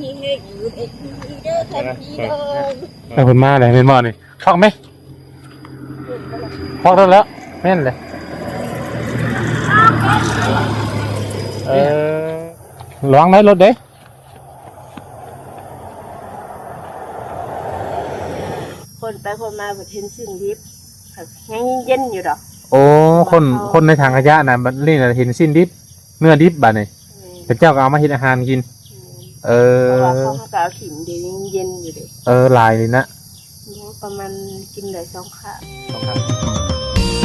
ມີເຮັດຢູ່ເອັດດີເດີທ່ານພີ່ນ້ອງ. ເອົາເພິ່ນມາແລ້ວແມ່ນບໍ່ນີ້? ຄອກໄໝ? ຄອກແລ້ວ ແມ່ນແຫຼະ. ເອີ ລະວັງໄດ້ລົດເດ້. ຄົນໄປຄົນມາເພິ່ນເຫັນຊີ້ນດິບ ຍັງເຢັນຢູ່ດອກ. ໂອ້ ຄົນ ຄົນໃນຖັງຂະຫຍະນະ ບັດນີ້ນະເຫັນຊີ້ນດິບ ເນື້ອດິບບາດນີ້ ແມ່ນ ເຂົາເຈົ້າກໍເອົາມາເຮັດອາຫານກິນ. ແມ່ນ ເອີ ເພາະວ່າເຂົາກໍເອົາຖິ້ມເດ ຍັງເຢັນຢູ່ເດ. ເອີ ຫຼາຍນີ້ນະ. ໂອ້ ປະມານກິນໄດ້ສອງຄາບ ສອງຄາບ.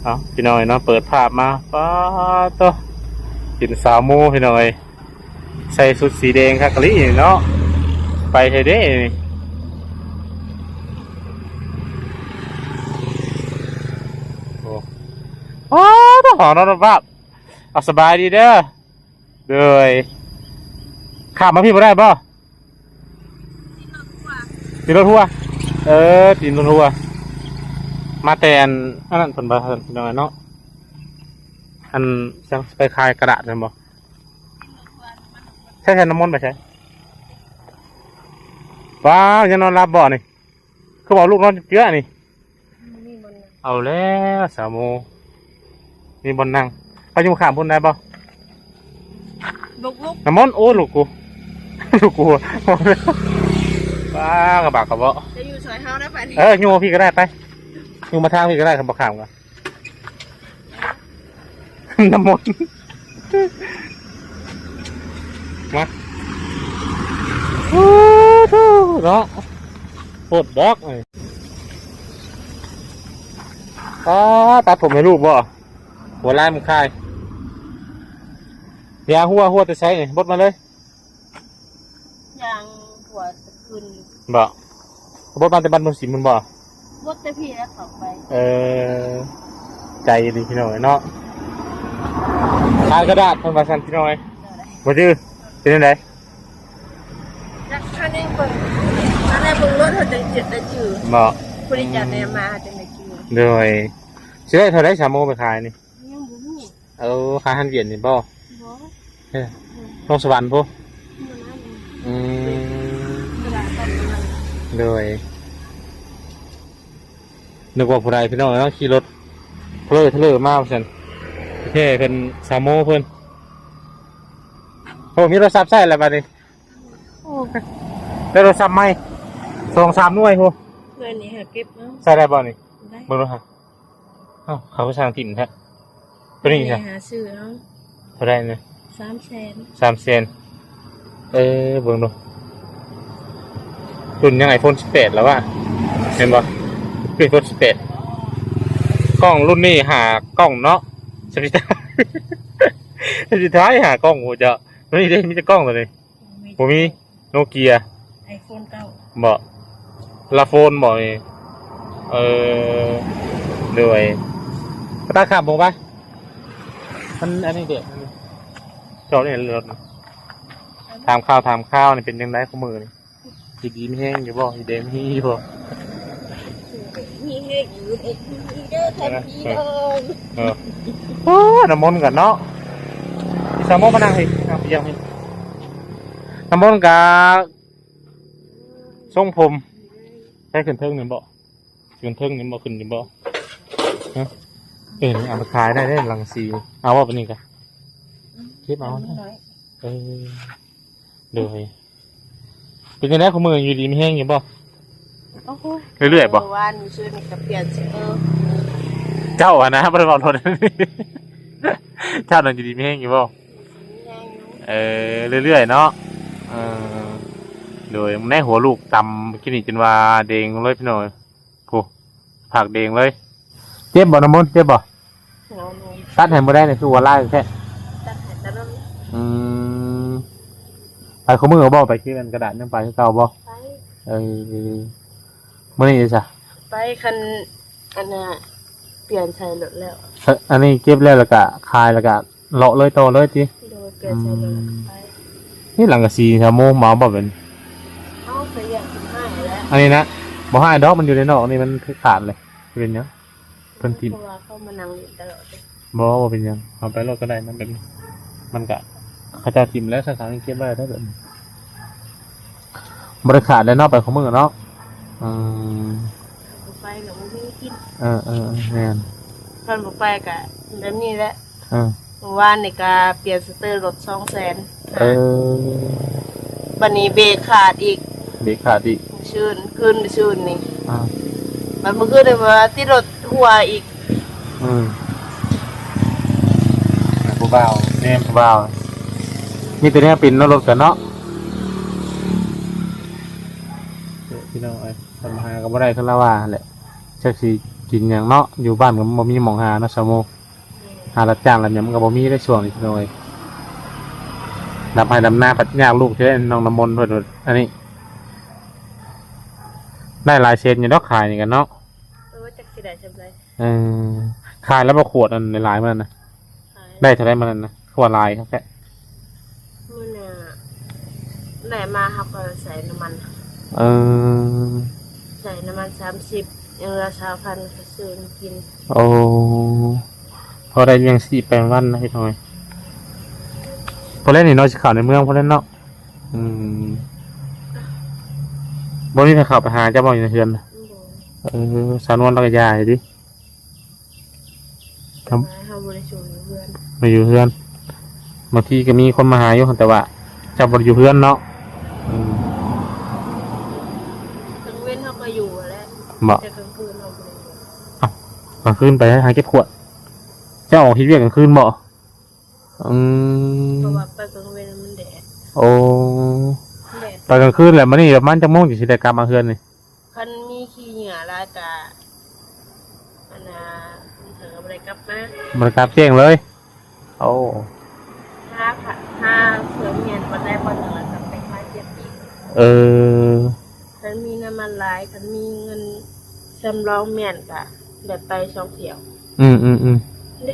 ເອົາ ພີ່ນ້ອງເນາະ ເປີດພາບມາ ປາໂຕ ເຫັນສາວໂມ ພີ່ນ້ອງເອີຍ ໃສ່ຊຸດສີແດງຄັກອີ່ຫຼີເນາະ ໄປໃສເດ້ນີ້? ໂອ້ ປາໂຕ ເອົາ ສະບາຍດີເດີ. ໂດຍ ຂ້າມມາພີ້ບໍ່ໄດ້ບໍ່? ຕີນລົດຫົວ ເອີ ຕີນລົດຫົວ ມາແຕ່ອັນ ອັນນັ້ນເພິ່ນວ່າ ພີ່ນ້ອງເນາະ ອັນ ໄປຂາຍກະດາດແມ່ນບໍ່? ໃຊ້ນ້ຳມົນໄປໃສ? ວ້າວ ຍັງນອນຫຼັບບໍ່ນີ້? ຄືວ່າລູກນອນເຈື່ອນີ້ ເອົາແລ້ວສາວໂມ ມີບ່ອນນັ່ງ. ໄປຢູ່ຂ້າງພຸ້ນໄດ້ບໍ່? ບຸກໆ ນ້ຳມົນ ໂອ້ ລູກກູ ລູກກູ ວ້າ ກະບາກກະເບາະ ຈະຢູ່ຊ່ອຍເຮົາໄດ້ປານນີ້. ເອີ ຢູ່ພີ້ກະໄດ້ ໄປ ຢູ່ມາທາງພີ້ກະໄດ້ ຄັນບໍ່ຂ້າມກະ ນ້ຳມົນ ມາ ໂອ້ໂທ້ເນາະ ໂພດດອກ. ອ້າ ຕັດຜົມໃຫ້ລູກບໍ່? ຫົວລາຍມັນຄາຍ ຢາຫົວ ຫົວແຕ່ໃສນີ້? ບົດມາເລີຍ ຢ່າງຫົວຕະຄືນຢູ່ ບໍ່? ບົດມາແຕ່ບ້ານບຸນສິມພຸ້ນບໍ່? ບົດແຕ່ພີ້ແລ້ວເຂົ້າໄປ. ເອີ ໃຈດີພີ່ນ້ອງເນາະ ຂາຍກະດາດເພິ່ນວ່າຊັ້ນພີ່ນ້ອງເອີຍ. ແນວໃດ? ບໍ່ຈື່ ເປັນຈັ່ງໃດ? ຈັກຄັນນີ້ເບິ່ງ ຄັນໄດ້ເບິ່ງລົດເຮົາຈັ່ງຈະໄດ້ຈື່ ບໍ່? ຜູ້ໃດຈັກແນມາເຮົາຈັ່ງໄດ້ຈື່. ໂດຍ ຊິໄດ້ເທົ່າໃດສາວໂມໄປຂາຍນີ້? ຍັງບໍ່ຮູ້. ເອີ ຂາຍຫັ້ນວຽດນີ້ບໍ່? ບໍ່ ເອີ ອືມ ນອກສະຫວັນພຸ້ນ. ອືມ ໂດຍ ນຶກວ່າຜູ້ໃດພີ່ນ້ອງເນາະ ຂີ່ລົດເທເລີເທເລີມາວ່າຊັ້ນ ແທ້ເພິ່ນສາວໂມເພິ່ນ. ໂອ້ ມີໂທລະສັບໃຊ້ແລ້ວບາດນີ້. ໂອ້ ໄດ້ໂທລະສັບໃໝ່ສອງສາມໜ່ວຍພຸ້ນ. ໜ່ວຍນີ້ຫາເກັບເອົາ ໃຊ້ໄດ້ບໍ່ນີ້? ໄດ້ ເບິ່ງດູຫາ. ອ້າວ ເຂົາຄືຊ່າງຖິ້ມແທ້ ໂຕນີ້ ຫາຊື້ເອົາ. ເທົ່າໃດນີ້? ສາມແສນ ສາມແສນ. ເອີ ເບິ່ງດູ ລຸ້ນຍັງໄອໂຟນສິບແປດແລ້ວວະ ເຫັນບໍ່? ຄືໂຟນສິບແປດ ກ້ອງລຸ້ນນີ້ຫ້າກ້ອງເນາະ ສະບິດທ້າຍ ສະບິດທ້າຍຫ້າກ້ອງ. ໂອ້ ເຈົ້າ ໂຕນີ້ເດ້ ມີຈັກກ້ອງໂຕນີ້? ບໍ່ມີ ໂນເກຍ ໄອໂຟນເກົ້າ ບໍ່? ລະໂຟນບໍ່ນີ້? ເອີ ໂດຍ ໄປຕັດຂ້າມເບິ່ງໄປ ມັນອັນນີ້ເດ ຈອດນີ້ລົດ. ຖາມຂ່າວ ຖາມຂ່າວນີ້ເປັນຈັ່ງໃດຄູ່ມື້ນີ້? ຢູ່ດີມີແຮງຢູ່ບໍ່? ຢູ່ແດງມີຢູ່ບໍ່? ມີແຮງຢູ່ເອັດດີເດີທ່ານພີ່ນ້ອງ. ເອີ ໂອ້ ນ້ຳມົນກັນເນາະ ສາວໂມມານັ່ງພີ້ ນັ່ງພຽງພີ້. ນ້ຳມົນກະ ຊົງຜົມ ໃຊ້ຂຶ້ນເທິງນີ້ບໍ່? ຂຶ້ນເທິງນີ້ບໍ່? ຂຶ້ນຢູ່ບໍ່? ຮະ ເອີ ເອົາໄປຂາຍໄດ້ເດ້ ຫຼັງສີ. ເອົາບໍ່ປານນີ້ກະ ເກັບເອົາ. ເອີ ໂດຍ ເປັນຈັ່ງໃດຄູ່ມື້ ຢູ່ດີມີແຮງຢູ່ບໍ່? ໂອ້ໂຫ ເລື້ອຍໆບໍ່? ວານມື້ຊືນນີ້ກະປ່ຽນຊິເອີ ເຈົ້າຫັ້ນນະ ບໍ່ໄດ້ເວົ້າໂລດ. ເຈົ້ານັ້ນຢູ່ດີມີແຮງຢູ່ບໍ່? ເອີ ເລື້ອຍໆເນາະ. ເອີ ໂດຍ ໃນຫົວລູກຕຳກີ້ນີ້ຈົນວ່າແດງເລີຍພີ່ນ້ອງ. ໂອ້ ພາກແດງເລີຍ. ເຈັບບໍ່ນ້ຳມົນ ເຈັບບໍ່? ຕັດໃຫ້ບໍ່ໄດ້ນີ້ ຄືວ່າຫຼາຍແທ້. ຕັດໃຫ້ຕະຫຼອດ. ອືມ ໄປຄູ່ມື້ບໍ່? ໄປເກັບອັນກະດາດຍັງໄປຄືເກົ່າບໍ່? ໄປ. ເອີ ມື້ນີ້ຊະ ໄປຄັນ ອັນນ່າ ປ່ຽນໃສ່ລົດແລ້ວ ເອີ ອັນນີ້ເກັບແລ້ວ ແລ້ວກະຂາຍ ແລ້ວກະເລາະເລີຍ ຕໍ່ເລີຍຕິ? ໂດຍ ປ່ຽນໃສ່ລົດແລ້ວກະໄປ. ນີ້ສັງກະສີຊາວໂມ ມາເອົາບໍ່ເປັນ? ເອົາ ໄປຢາກກິນໃຫ້ແລ້ວ ອັນນີ້ນະ ບໍ່ໃຫ້ດອກ ມັນຢູ່ໃນນອກນີ້ ມັນຄືຂາດເລີຍ ຊິເປັນຫຍັງ? ເພິ່ນຖິ້ມ ເພາະວ່າເຂົາມານັ່ງຫຼິ້ນຕະຫຼອດເດ້. ບໍ່ ບໍ່ເປັນຫຍັງ ເອົາໄປໂລດກໍໄດ້ ມັນເປັນ ມັນກະ ເຂົາເຈົ້າຖິ້ມແລ້ວ ສາຂານີ້ເກັບໄວ້ໄດ້ແບບນີ້ ບໍ່ໄດ້ຂາດແລ້ວເນາະ ໄປຄູ່ມື້ເນາະ. ອືມ ຄັນບໍ່ໄປກໍບໍ່ມີກິນ. ເອີໆ ແມ່ນ ຄັນບໍ່ໄປກໍແບບນີ້ແຫຼະ. ເອີ ມື້ວານນີ້ກໍປ່ຽນສະເຕີລົດສອງແສນ. ເອີ ບັດນີ້ເບຣກຂາດອີກ ເບຣກຂາດອີກ ມື້ຊືນ ຄືນມື້ຊືນນີ້. ອ່າ ບັດມື້ຄືນນີ້ວ່າຕິດລົດຮົ່ວອີກ. ອືມ ຜູ້ບ່າວ ແມ່ນຜູ້ບ່າວ ມີແຕ່ແນວເປັນເນາະ ລົດກັນເນາະ. ເອີ ພີ່ນ້ອງເອີຍ ທຳມາຫາກໍບໍ່ໄດ້ ຄືລາວວ່າຫັ້ນແຫຼະ ຈັກຊິກິນຫຍັງເນາະ ຢູ່ບ້ານກໍບໍ່ມີໝ່ອງຫາເນາະ ຊາວໂມ. ຫາຮັບຈ້າງຮັບຫຍັງມັນກໍບໍ່ມີໄດ້ຊ່ວງນີ້ພີ່ນ້ອງເອີຍ ດຳໄຮ່ດຳນາພັດຍາກລູກແທ້ ນ້ອງນ້ຳມົນເພິ່ນ ອັນນີ້ ໄດ້ຫຼາຍເຊັນຢູ່ດອກຂາຍນີ້ກັນເນາະ. ເອີ ຈັກຊິໄດ້ສ່ຳໃດ. ເອີ ຂາຍແລ້ວບໍ່ຂວດອັນຫຼາຍໆ ມື້ນັ້ນນະ ຂາຍ ໄດ້ເທົ່າໃດມື້ນັ້ນນະ ຄືວ່າຫຼາຍຄັກແທ້? ມື້ນະ ໄດ້ມາເຮົາກໍໃສ່ນ້ຳມັນ. ເອີ ໃສ່ນ້ຳມັນສາມສິບ ຍັງເຫຼືອຊາວພັນ ກໍຊື້ມາກິນ. ໂອ້ ພໍໄດ້ລ້ຽງຊີບໄປວັນນະ ເຮັດຫອຍ ພໍແລ້ວນີ້ເນາະ ຊິເຂົ້າໃນເມືອງພໍແລ້ວເນາະ. ອືມ ບໍ່ມີໃຜເຂົ້າໄປຫາເຈົ້າບໍ່ ຢູ່ໃນເຮືອນນະ? ບໍ່. ເອີ ສາວນວນລາວກໍຢາຍຕິ. ເຮົາ ເຮົາບໍ່ໄດ້ຢູ່ເຮືອນ ມາຢູ່ເຮືອນ ບາງທີກໍມີຄົນມາຫາຢູ່ ແຕ່ວ່າເຈົ້າບໍ່ໄດ້ຢູ່ເຮືອນເນາະ. ອືມ ກາງເວັນເຮົາກໍຢູ່ແຫຼະ. ບໍ່ ແຕ່ກາງຄືນເຮົາບໍ່ໄດ້ຢູ່. ອ້າວ ກາງຄືນໄປຫາເກັບຂວດ ເຈົ້າອອກເຮັດວຽກກາງຄືນບໍ່? ອືມ ເພາະວ່າໄປກາງເວັນມັນແດດ. ໂອ້ ແດດ ໄປກາງຄືນແຫຼະ. ມື້ນີ້ປະມານຈັກໂມງຈຶ່ງຊິໄດ້ກັບມາເຮືອນນີ້? ຄັນມີຂີ້ເຫຍື້ອຫຼາຍກະ ອັນນ່າ ເພິ່ນກໍບໍ່ໄດ້ກັບມາ ບໍ່ໄດ້ກັບ ແຈ້ງເລີຍ. ໂອ້ ຫາ ຫາເຄື່ອງແມ່ນບໍ່ໄດ້ ບໍ່ໜຶ່ງລະກໍໄປຂາຍເກັບອີກ. ເອີ ຄັນມີນ້ຳມັນຫຼາຍ ຄັນມີເງິນສຳລອງແມ່ນກະໄດ້ໄປສອງທ່ຽວ. ອືມໆໆ ເດ້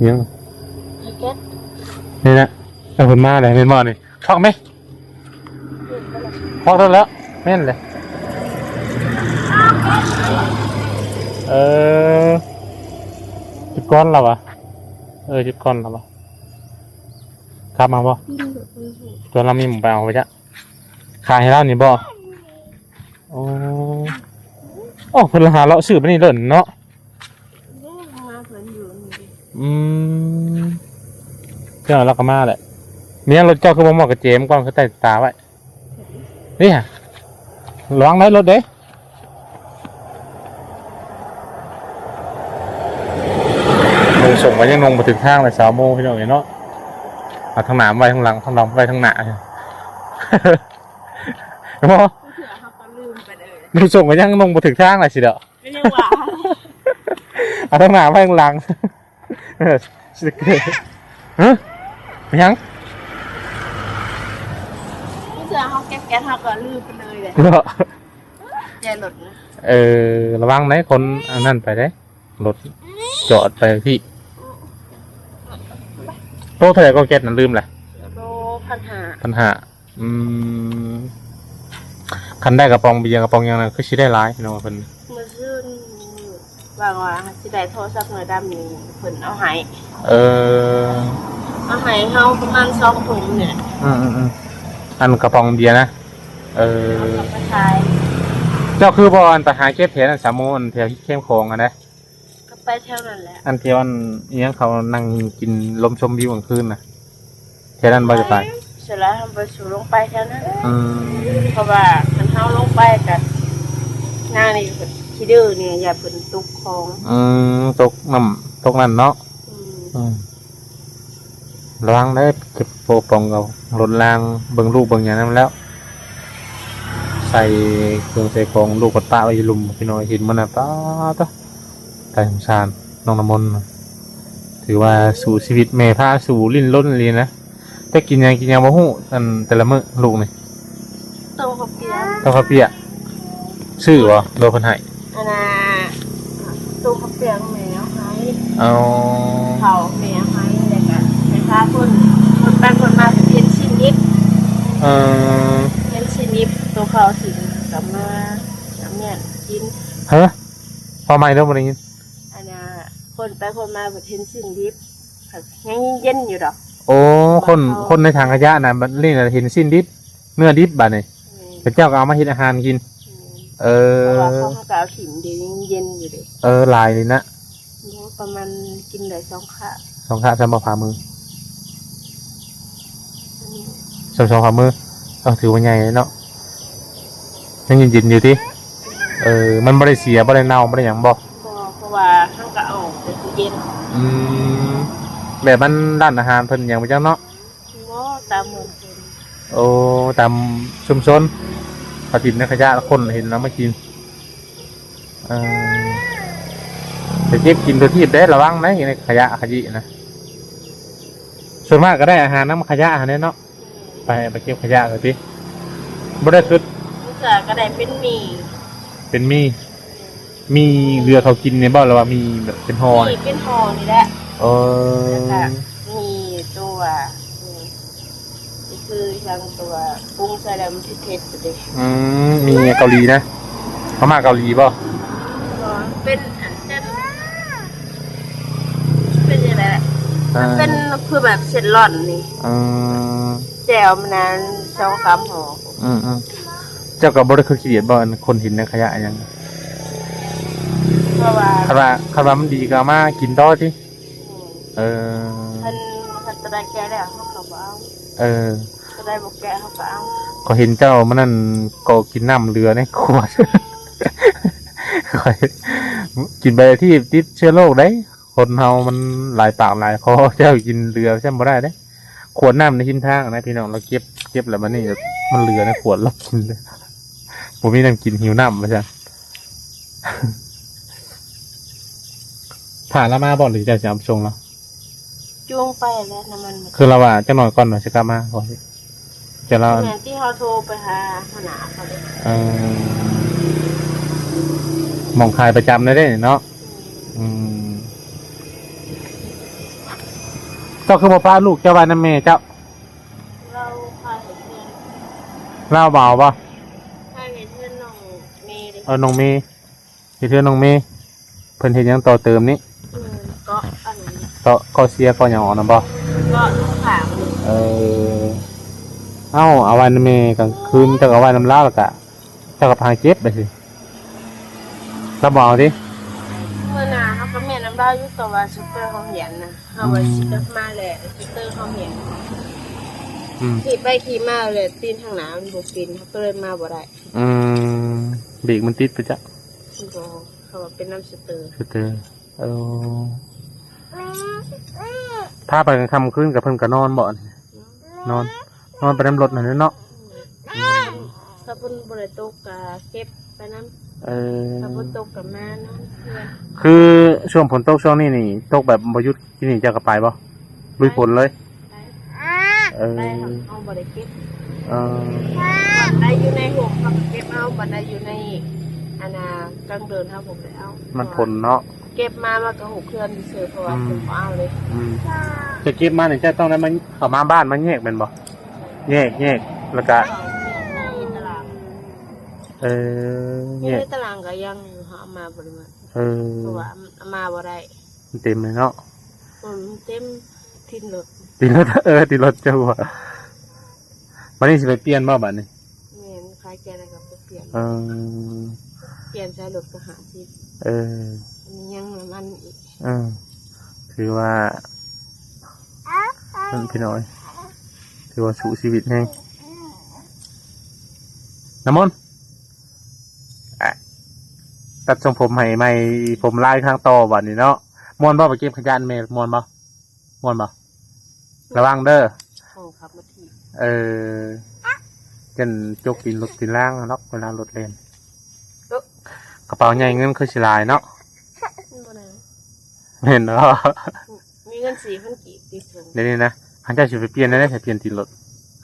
ຫຍັງ ແກັສ ນີ້ນະ ເອົາເພິ່ນມາແລ້ວແມ່ນບໍ່ນີ້? ຄອກແມ ຄອກແລ້ວ ແມ່ນແຫຼະ. ເອີ ຈຸດກ່ອນລະວະ ເອີ ຈຸດກ່ອນລະວະ ຂັບມາບໍ່? ອືມ ຈຸດກ່ອນລະມີໝູ່ໄປເອົາໄປຈະ ຂາຍໃຫ້ລາວນີ້ບໍ່? ໂອ້ ໂອ້ ເພິ່ນລະຫາເລາະຊື້ໄປນີ້ເດີເນາະ. ອືມ ເຈົ້າລາວກໍມາແຫຼະ. ມີຫຍັງລົດເຈົ້າຄືບໍ່ມອດກະເຈມກ່ອນ ຄືໃຕ້ຕາໄວ້? ນີ້ຫະ ລະວັງໄດ້ລົດເດ້. ນຸ່ງສົ້ງກໍຍັງນຸ່ງບໍ່ຖືກທາງເລີຍ ຊາວໂມ ພີ່ນ້ອງເອີຍເນາະ. ເອົາທາງໜ້າໄວ້ທາງຫຼັງ ທາງຫຼັງໄວ້ທາງໜ້າ ບໍ່ ເທື່ອເຮົາກໍລືມໄປເລີຍ. ນຸ່ງສົ້ງກໍຍັງນຸ່ງບໍ່ຖືກທາງລະຊິດອກ ກໍຍັງວ່າ ເອົາທາງໜ້າໄວ້ທາງຫຼັງ. ຮະ ເປັນຫຍັງ? ເທື່ອເຮົາເກັບແກັສເຮົາກໍລືມໄປເລີຍເດ້ ເນາະ ແຈລົດນະ. ເອີ ລະວັງໄດ໋ ຄົນອັນນັ້ນໄປເດ້ ລົດຈອດໄປພີ້. ໂຕເທົ່າໃດກໍແກັສນັ້ນ ລືມລະ? ໂຕພັນຫ້າ ພັນຫ້າ. ອືມ ຄັນໄດ້ກະປ໋ອງເບຍ ກະປ໋ອງຫຍັງນະ ຄືຊິໄດ້ຫຼາຍເນາະເພິ່ນ. ມື້ຊືນຫວັງວ່າຊິໄດ້ໂທລະສັບໜ້ອຍດຳນີ້ ເພິ່ນເອົາໃຫ້. ເອີ ເອົາໃຫ້ເຮົາປະມານສອງຖົງນີ້. ອືມໆໆ ອັນກະປ໋ອງເບຍນະ. ເອີ ເອົາກັບໄປຂາຍ. ເຈົ້າຄືບໍ່ອັນໄປຫາເກັບແຖວນັ້ນ ສາວໂມ ອັນແຖວແຄມຂອງຫັ້ນນະ? ກໍໄປແຖວນັ້ນແຫຼະ ອັນແຖວອັນອີ່ຫຍັງ ເຂົານັ່ງກິນລົມຊົມວິວກາງຄືນນະ ແຖວນັ້ນບໍ່ຈະໄປ? ສ່ວນຫຼາຍເຮົາບໍ່ສູ້ລົງໄປແຖວນັ້ນ. ອືມ ເພາະວ່າຄັນເຮົາລົງໄປກໍນາງນີ້ຂີ້ດື້ນີ້ ຢ້ານເພິ່ນຕົກຂອງ. ອືມ ຕົກນ້ຳຕົກນັ້ນເນາະ. ອືມ ອືມ ລະວັງເດີ ເກັບໂປະປ່ອງເອົາລົດລາງ ເບິ່ງລູກເບິ່ງຫຍັງນຳແລ້ວ ໃສ່ເຄື່ອງໃສ່ຂອງ ລູກກໍປະໄວ້ຢູ່ລຸ່ມ ພີ່ນ້ອງເຫັນມັນນະ ປາດໂທ້ ຕາຍສົງສານນ້ອງນ້ຳມົນ ຖືວ່າສູ້ຊີວິດ ແມ່ພາສູ້ດີ້ນລົນອີ່ຫຼີນະ. ແຕ່ກິນຫຍັງກິນຫຍັງບໍ່ຮູ້ ອັນແຕ່ລະມື້ລູກນີ້ ຕົ້ມເຂົ້າປຽກ ຕົ້ມເຂົ້າປຽກ. ຊື້ບໍ່ ຫຼືວ່າເພິ່ນໃຫ້? ອັນນ່າ ຕູ້ເຂົ້າປຽກແມ່ເອົາໃຫ້. ເອົາ ເຂົ້າແມ່ເອົາໃຫ້ ແລ້ວກະໄປພາຄົນ ຄົນໄປຄົນມາ ເພິ່ນເຫັນຊີ້ນດິບ. ເອີ ເຫັນຊີ້ນດິບ ຕູ້ເຂົ້າຊີ້ນ ກະມາ ກະແມ່ນກິນ. ຮະ? ເວົ້າໃໝ່ເດີ ບໍ່ໄດ້ຍິນ. ອັນນ່າ ຄົນໄປຄົນມາ ເພິ່ນເຫັນຊີ້ນດິບ ຍັງເຢັນຢູ່ດອກ. ໂອ້ ຄົນ ເຂົາ ຄົນໃນຖັງຂະຫຍະນະ ບັດນີ້ນະເຫັນຊີ້ນດິບ ເນື້ອດິບບາດນີ້ ແມ່ນ ເຂົາເຈົ້າກໍເອົາມາເຮັດອາຫານກິນ. ແມ່ນ ເອີ ເພາະວ່າເຂົາກໍເອົາຖິ້ມເດ ຍັງເຢັນຢູ່ເດ. ເອີ ຫຼາຍນີ້ນະ ໂອ້ ປະມານກິນໄດ້ສອງຄາບ ສອງຄາບ ສ່ຳບໍ່ ຝາມື ສ່ຳສອງຝາມື. ເອີ ຖືວ່າໃຫຍ່ເນາະ ຍັງເຢັນໆຢູ່ຕິ? ເອີ ມັນບໍ່ໄດ້ເສຍ ບໍ່ໄດ້ເນົ່າ ບໍ່ໄດ້ຫຍັງບໍ່? ບໍ່ ເພາະວ່າເຮົາກໍເອົາອອກແຕ່ຕູ້ເຢັນ. ອືມ ແບບມັນຮ້ານອາຫານເພິ່ນຫຍັງບໍ່ຈັກເນາະ? ບໍ່ ຕາມເມືອງເພິ່ນ. ໂອ້ ຕາມຊຸມຊົນ ເຂົາຖິ້ມໃນຂະຫຍະ ແລ້ວຄົນເຫັນເອົາມາກິນ. ເອີ ໄປເກັບກິນທົ່ວທີບເດ້ ລະວັງໄດ໋ ໃນຂະຫຍະຂະຫຍິນະ. ສ່ວນມາກກໍໄດ້ອາຫານນຳຂະຫຍະຫັ້ນແຫຼະເນາະ. ໄປ ໄປເກັບຂະຫຍະເລີຍຕິ? ບໍ່ໄດ້ຄຶດ ບາງເທື່ອກໍໄດ້ເປັນໝີ່ ເປັນໝີ່. ໝີ່ເຫຼືອເຂົາກິນນີ້ບໍ່ ຫຼືວ່າໝີ່ແບບເປັນຫໍ່? ໝີ່ເປັນຫໍ່ນີ້ແຫຼະ. ເອີ ແລ້ວກໍໝີ່ຕົວ ນີ້ຄືຫຍັງຕົວ ປຸງໃສ່ແລ້ວມັນຊິເຜັດເດ້. ອືມ ໝີ່ເກົາຫຼີນະ ມາມ່າເກົາຫຼີບໍ່? ບໍ່ ເປັນອັນ ເປັນ ເປັນຈັ່ງໃດ ເອີ ເປັນຄືແບບເສັ້ນລອນນີ້. ອືມ ແຈ່ວມັນນັ້ນສອງສາມຫໍ່. ອືມໆ ເຈົ້າກໍບໍ່ໄດ້ຄືຂີ້ດຽດບໍ່ ອັນຄົນເຫັນໃນຂະຫຍະຫຍັງ? ເພາະວ່າ ຄັນວ່າ ຄັນວ່າມັນດີກໍເອົາມາກິນຕໍ່ຕິ. ແມ່ນ ເອີ ຄັນ ຄັນຕົວໃດແກະແລ້ວເຮົາກໍບໍ່ເອົາ. ເອີ ຕົວໃດບໍ່ແກະເຮົາກໍເອົາ. ຂ້ອຍເຫັນເຈົ້າມື້ນັ້ນກໍກິນນ້ຳເຫຼືອໃນຂວດ ຂ້ອຍ ກິນໄປທີ່ຕິດເຊື້ອໂລກໄດ໋. ຄົນເຮົາມັນຫຼາຍປາກຫຼາຍຄໍ ເຈົ້າກິນເຫຼືອຊັ້ນບໍ່ໄດ້ເດ້. ຂວດນ້ຳໃນຮິມທາງນະພີ່ນ້ອງ ລາວເກັບ ເກັບແລ້ວບັດນີ້ມັນເຫຼືອໃນຂວດ ລາວກິນເລີຍ ບໍ່ມີນ້ຳກິນ ຫິວນ້ຳວ່າຊັ້ນ. ຖ້າລາວມາບໍ່ ຫຼືເຈົ້າຊິເອົາໄປສົ່ງລາວ? ຈູງໄປແລ້ວ ນ້ຳມັນໝົດ. ຄືລາວວ່າຈັກໜ້ອຍກ່ອນວ່າຊິກັບມາ ແຕ່ລາວ ແມ່ນທີ່ເຮົາໂທໄປຫາຫົວໜ້າເຂົາເດ້. ເອີ ໝ່ອງຂາຍປະຈຳເລີຍເດ້ເນາະ. ອືມ ອືມ ເຈົ້າຄືບໍ່ພາລູກເຈົ້າໄວ້ນຳແມ່ເຈົ້າ? ລາວພາເຮັດເຮືອນ. ລາວບໍ່ເອົາບໍ່? ພາເຮັດເຮືອນນ້ອງເມເດ້. ເອີ ນ້ອງເມ ເຮັດເຮືອນນ້ອງເມ ເພິ່ນເຮັດຫຍັງຕໍ່ເຕີມນີ້? ເອີ ເກາະອັນ ເກາະ ເກາະເຊຍ ເກາະຫຍັງອອກນຳບໍ່? ເກາະລູກຄ້າງ. ເອີ ເອົ້າ ເອົາໄວ້ນຳແມ່ ກາງຄືນເຈົ້າກໍໄວ້ນຳລາວ ແລ້ວກະເຈົ້າກໍພາເກັບໄປຊິ ລາວບໍ່ເອົາຕິ? ມື້ໜ້າເຮົາກໍແມ່ນນຳລາວຢູ່ ແຕ່ວ່າຊຸດເຕີເຮົາຮຽນນະ ເຮົາວ່າ ອືມ ຊິກັບມາແລ້ວຊຸດເຕີເຮົາຮຽນ. ອືມ ຂີ່ໄປຂີ່ມາແລ້ວຕີນທາງໜ້າມັນບໍ່ປິ່ນ ເຮົາກໍເລີຍມາບໍ່ໄດ້. ອືມ ເບຣກມັນຕິດໄປຈັກ? ບໍ່ ເຂົາວ່າເປັນນຳສະເຕີ. ສະເຕີ ເອີ ພາໄປກາງຄ່ຳຄືນກໍເພິ່ນກໍນອນບໍ່? ນອນ ນອນໄປນຳລົດຫັ້ນແຫຼະເນາະ. ຖ້າຝົນບໍ່ໄດ້ຕົກກໍເກັບໄປນຳ. ເອີ ຖ້າຝົນຕົກກໍມານອນເຮືອນ. ຄືຊ່ວງຝົນຕົກຊ່ວງນີ້ນີ້ ຕົກແບບບໍ່ຢຸດ ທີ່ນີ້ເຈົ້າກໍໄປບໍ່? ລຸຍຝົນເລີຍ? ໄປ ເອີ ໄປ ເຮົາບໍ່ໄດ້ເກັບ. ເອີ ບ່ອນໃດຢູ່ໃນຮົ່ມເຮົາກໍເກັບເອົາ ບ່ອນໃດຢູ່ໃນ ອັນນ່າ ກາງເດີ່ນເຮົາບໍ່ໄດ້ເອົາ. ມັນຝົນເນາະ ເກັບມາ ມັນກໍຫົກເຮືອນຊື່ໆ ເພາະວ່າ ອືມ ເພິ່ນບໍ່ເອົາເລີຍ. ອືມ ຈະເກັບມານີ້ ເຈົ້າຕ້ອງໄດ້ມາ ເຂົ້າມາບ້ານມາແຍກແມ່ນບໍ່? ແຍກ ແຍກ ແລ້ວກະ ໃນຕະລາງ. ເອີ ຢູ່ໃນຕະລາງກໍຍັງຢູ່ ເຮົາເອົາມາບໍ່ໄດ້ໝົດ. ເອີ ເພາະວ່າເອົາມາບໍ່ໄດ້ ມັນເຕັມເລີຍເນາະ. ເອີ ມັນເຕັມຕີນລົດ ຕີນລົດ. ເອີ ຕີນລົດເຈົ້າ. ບັດນີ້ຊິໄປປ່ຽນບໍ່ບັດນີ້? ແມ່ນ ຂາຍແກະແລ້ວກໍໄປປ່ຽນ. ເອີ ປ່ຽນໃສ່ລົດກໍຫ້າສິບ. ເອີ ອັນນີ້ຍັງນ້ຳມັນອີກ. ເອີ ຖືວ່າ ເອີ ພີ່ນ້ອງເອີຍ ຖືວ່າສູ້ຊີວິດແຮງ. ນ້ຳມົນ ອະ ຕັດຊົງຜົມໃຫ້ໃໝ່ ຜົມລາຍທາງຕໍ່ບັດນີ້ເນາະ. ມ່ວນບໍ່ ໄປເກັບຂະຫຍະແມ່ ມ່ວນບໍ່? ມ່ວນບໍ່? ລະວັງເດີ ຂອງຂັບມາຖີບ. ເອີ ຢ້ານຈົກຕີນລົດຕີນລາງເນາະ ເວລາລົດແລ່ນ. ເອີ ກະເປົາໃຫຍ່ເງິນຄືຊິຫຼາຍເນາະ. ບໍ່ໄດ້ ແມ່ນບໍ່? ມີເງິນສີ່ພັນກີບຕິດເທິງ. ດຽວນີ້ນະ ຄັນເຈົ້າຊິໄປປ່ຽນແນວໃດ ຖ້າປ່ຽນຕີນລົດ?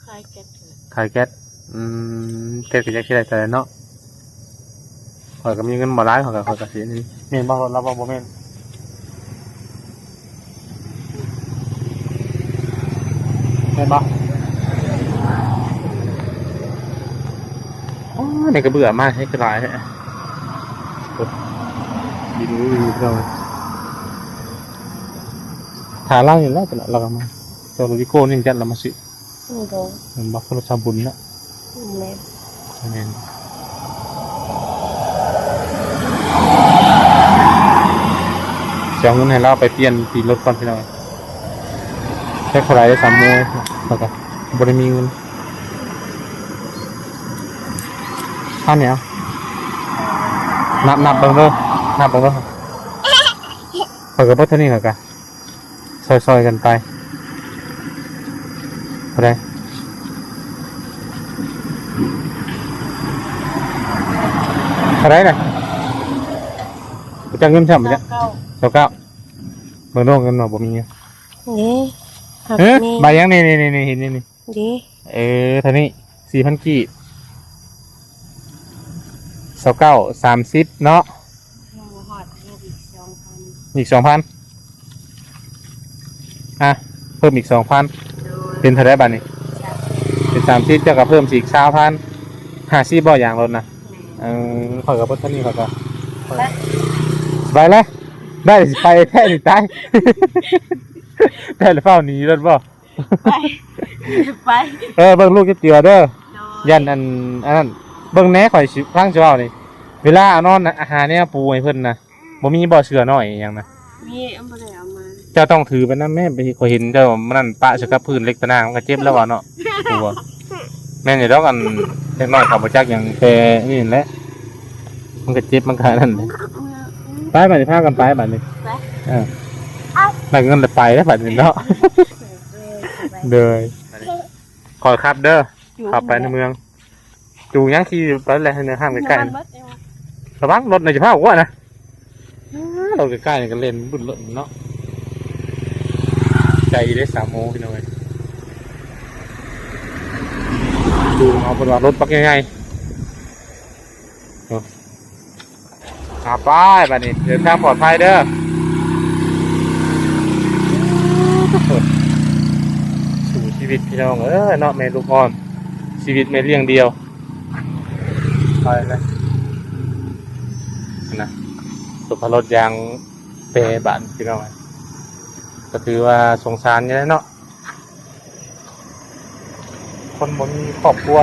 ຂາຍແກັດ. ຂາຍແກັດ. ອືມ ແກັດກໍຢາກຊິໄດ້ເທົ່າໃດເນາະ? ຂ້ອຍກໍມີເງິນບໍ່ຫຼາຍ ຂ້ອຍກໍ ຂ້ອຍກໍຊິ ແມ່ນບໍ່ ລົດລາວບໍ່ ບໍ່ແມ່ນ ແມ່ນບໍ່? ອໍ ໃນກະເບື້ອມາໃຫ້ຫຼາຍແທ້ ໂອ້ ດິນ ຖ້າລາວນີ້ແຫຼະ ລາວກໍມາ ເຈົ້າໂຣດິໂກ້ນີ້ຈັດລາວມາຊື້. ໂດຍ ແມ່ນບໍ່? ໂທລະສັບບຸນເນາະ. ແມ່ນ ແມ່ນ ຊິເອົາເງິນໃຫ້ລາວໄປປ່ຽນຕີນລົດກ່ອນພີ່ນ້ອງ. ແຈັກເທົ່າໃດ ສາມໂມງ ແລ້ວກໍບໍ່ໄດ້ມີເງິນ. ອັນນີ້ ນັບ ນັບເບິ່ງເດີ ນັບເບິ່ງເດີ. ຂ້ອຍກໍເບິດເທົ່ານີ້ແລ້ວກະ. ຊ່ອຍໆກັນໄປ. ເທົ່າໃດ? ເທົ່າໃດນະ? ບໍ່ຈັກເງິນຊ້ຳ ບໍ່ຈັກ. ຊາວເກົ້າ. ຊາວເກົ້າ. ເບິ່ງດູ ເງິນວ່າບໍ່ມີ. ນີ້ ຫຶ? ໃບຫຍັງນີ້? ນີ້ໆໆ ເຫັນນີ້. ນີ້. ເອີ ເທົ່ານີ້ ສີ່ພັນກີບ. ຊາວເກົ້າ ສາມສິບເນາະ. ຍັງບໍ່ຮອດ ຍັງອີກສອງພັນ ອີກສອງພັນ. ອ່ະ ເພີ່ມອີກສອງພັນ. ໂດຍ ເປັນເທົ່າໃດບາດນີ້? ສາມສິບ. ເປັນສາມສິບ ເຈົ້າກໍເພີ່ມອີກຊາວພັນ. ຫ້າສິບບໍ່ ຢາງລົດນະ? ແມ່ນ. ເອີ ຂ້ອຍກໍເບິດເທົ່ານີ້ ຂ້ອຍກໍ ໄປ ໄປແລ້ວ. ໄດ້ຊິໄປແທ້ນີ້ຕາຍ. ໄດ້ແລ້ວຟ້າວໜີລົດບໍ່? ໄປ ໄປ. ເອີ ເບິ່ງລູກຈັກເທື່ອເດີ. ໂດຍ ຢ້ານອັນ ອັນນັ້ນ. ເບິ່ງແດ່ ຂ້ອຍຊິ ຟັງຊິເວົ້ານີ້ ເວລາເອົານອນນະ ຫາແນວປູໃຫ້ເພິ່ນນະ ບໍ່ມີບໍ່ເສື້ອນ້ອຍອີ່ຫຍັງນະ? ມີ ບໍ່ໄດ້ເອົາມາ. ເຈົ້າຕ້ອງຖືໄປນຳແມ້ ຂ້ອຍເຫັນເຈົ້າມື້ນັ້ນປະໃສ່ກັບພື້ນເຫຼັກຕະໜ່າງ ມັນກໍເຈັບແລ້ວວ່າເນາະ. ໂອ້ ແມ່ນຢູ່ດອກ ອັນເດັກນ້ອຍເຂົາບໍ່ຈັກຫຍັງ ແຕ່ນີ້ແຫຼະ ມັນກໍເຈັບ ມັນກໍນັ້ນ. ໄປບາດນີ້ ພາກັນໄປບາດນີ້. ໄປ ເອີ ໄດ້ເງິນແລ້ວໄປແລ້ວບາດນີ້ເນາະ. ໂດຍ ຂໍຂັບເດີ ຂັບໄປໃນເມືອງ. ຈູງຫຍັງ ຂີ່ໄປແຫຼະໃນຫ້າງໃກ້ໆ. ລະວັງລົດນະ ຢ່າພາກວນະ. ລົດໃກ້ໆນີ້ກໍເຫຼັ້ນບຸ້ນລົດເນາະ. ໃຈເດ້ສາວໂມ ພີ່ນ້ອງເອີຍ. ຈູງເອົາ ເພິ່ນວ່າລົດບັກໃຫຍ່ໆ. ເອົາໄປບາດນີ້ ເດີນທາງປອດໄພເດີ. ສູ້ຊີວິດພີ່ນ້ອງເອີຍເນາະ ແມ່ລູກອ່ອນ ຊີວິດແມ່ລ້ຽງດ່ຽວ. ໄປແລ້ວນະ ສົບພະລົດຢາງແປບາດພີ່ນ້ອງ ກໍຖືວ່າສົງສານຢູ່ແຫຼະເນາະ. ຄົນບໍ່ມີຄອບຄົວ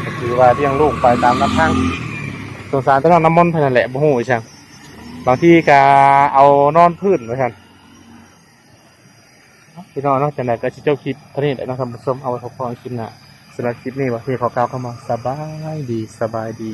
ກໍຄືວ່າລ້ຽງລູກໄປຕາມລຳພັງ. ສົງສານແຕ່ນ້ອງນ້ຳມົນເພິ່ນນັ້ນແຫຼະ ບໍ່ຮູ້ອີ່ຫຍັງ ບາງທີກໍເອົານອນພື້ນວ່າຊັ້ນ. ພີ່ນ້ອງເນາະ ຈັ່ງໃດກໍຊິຈົບຄລິບເທົ່ານີ້ແຫຼະເນາະທ່ານຜູ້ຊົມ ເອົາໄວ້ພົບກັນຄລິບໜ້າ. ສຳລັບຄລິບນີ້ ບ່າວທີຂໍກ່າວຄຳວ່າ ສະບາຍດີ ສະບາຍດີ.